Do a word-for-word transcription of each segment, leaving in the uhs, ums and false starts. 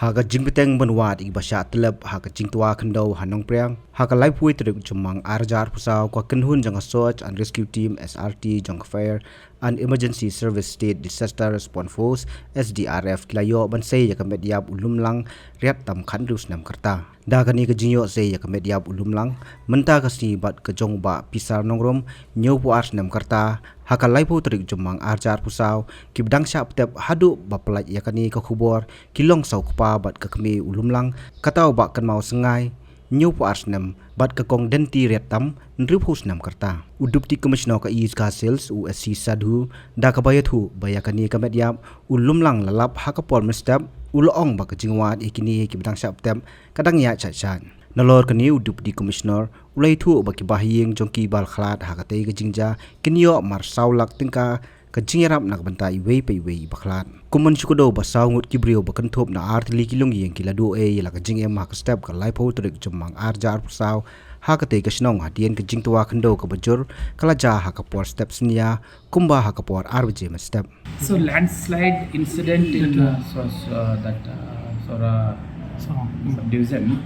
Ha ka jingpyrshang ban wad ïa kiba shah tlep ha ka jingtwa khyndew ha Nongpriang, ha ka laiphew tarik Jymmang arhajar arphew saw, ka kynhun jong ka Search and Rescue Team, S R T, jong ka Fire and Emergency Service State Disaster Response Force, S D R F, ki la ïoh ban sei ïa ka met ïap u lumlang riat tam khathynriew snem ka rta. Da kane ka jingïoh sei ïa ka met ïap u lumlang, mynta ka sngi bad ka jong u Bah Pisar Nongrum, hynñiewphew ar snem ka rta, ha ka laiphew tarik Jymmang arhajar arphew saw, kiba dang shah pyntip haduh ba pynlait ïa kane ka khubor ki long sa u kpa bad ka kmie u lumlang, kata u Bah Kynmaw Syngai, hynñiewphew ar snem, bad ka kong Denti riat tam, hynriewphew snem ka rta. U Deputy Commissioner ka East Khasi Hills, u S C Sadhu, da kaba ïathuh ba ïa kane ka met ïap u lumlang la lap ha ka por mynstep, u la ong ba ka jingwad ïa kine kiba dang shah pyntip ka dang ïaid shaid shaid. Nalor kane, u Deputy Commissioner u la ïathuh ba kiba ha ïing jong kiba la khlad ha katei ka jingjia kin ïoh mar saw lak tyngka ka jingïarap na ka bynta iwei pa iwei iba khlad. Kum ban shu kdew ba saw ngut ki briew ba kynthup na artylli ki longïing ki la duh ei ïa la ka jingim ha ka step ka laiphew tarik Jymmang arhajar arphew saw ha katei ka shnong, hadien ka jingtwa khyndew kaba jur ka la jia ha ka por step synñia kumba ha ka por ar baje mynstep. So landslide incident in uh, so, so, uh, that uh, Sohra subdivision.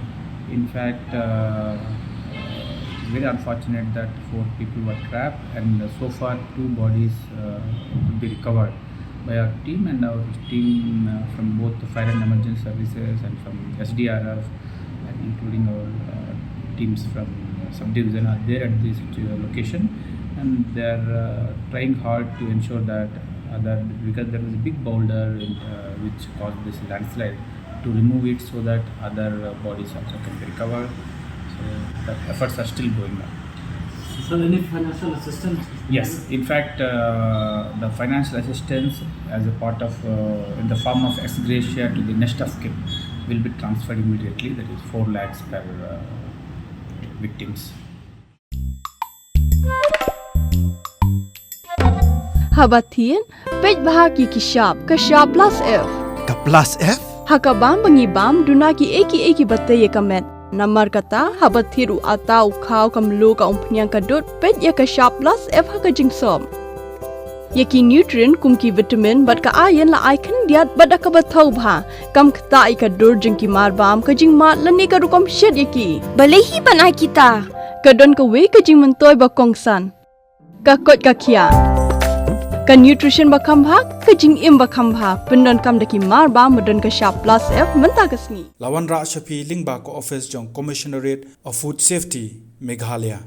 In fact, uh, it's very unfortunate that four people were trapped, and uh, so far two bodies uh, could be recovered by our team and our team uh, from both the fire and emergency services and from S D R F, and including our uh, teams from uh, subdivision are there at this uh, location, and they are uh, trying hard to ensure that other, because there was a big boulder in, uh, which caused this landslide, to remove it so that other uh, bodies also can be recovered. So that efforts are still going on. Sir, any financial assistance? Yes, in fact, uh, the financial assistance as a part of, uh, in the form of ex gratia to the next of kin will be transferred immediately, that is four lakhs per uh, victims. Haba thied, peit bha ïa ki shap, ka shap plus F. Ka plus F? Ha ka bam ba ngi bam, duna kiei kiei kiba tei ïa ka met. Namar kata, haba thied u atta, u khaw, ka mluh, ka umphniang, ka dud, peit ïa ka shap plus F ha ka jingsop. Ïa ki nutrient kum ki vitamin bad ka iron la ai khyndiat bad da kaba thaw bha. Kam ktah ïa ka dur jong ki mar bam, ka jingmad lane ka rukom shet ïa ki. Balei hi ban ai kita? Ka don kawei ka jingmyntoi ba kongsan. Ka koit ka khiah. Ka nutrition ba kham bha, ka jingim ba kham bha. Pyndonkam da ki mar bam ba don ka shap plus F mynta ka sngi. La wanrah sha phi lyngba ka office jong Commissionerate of Food Safety, Meghalaya.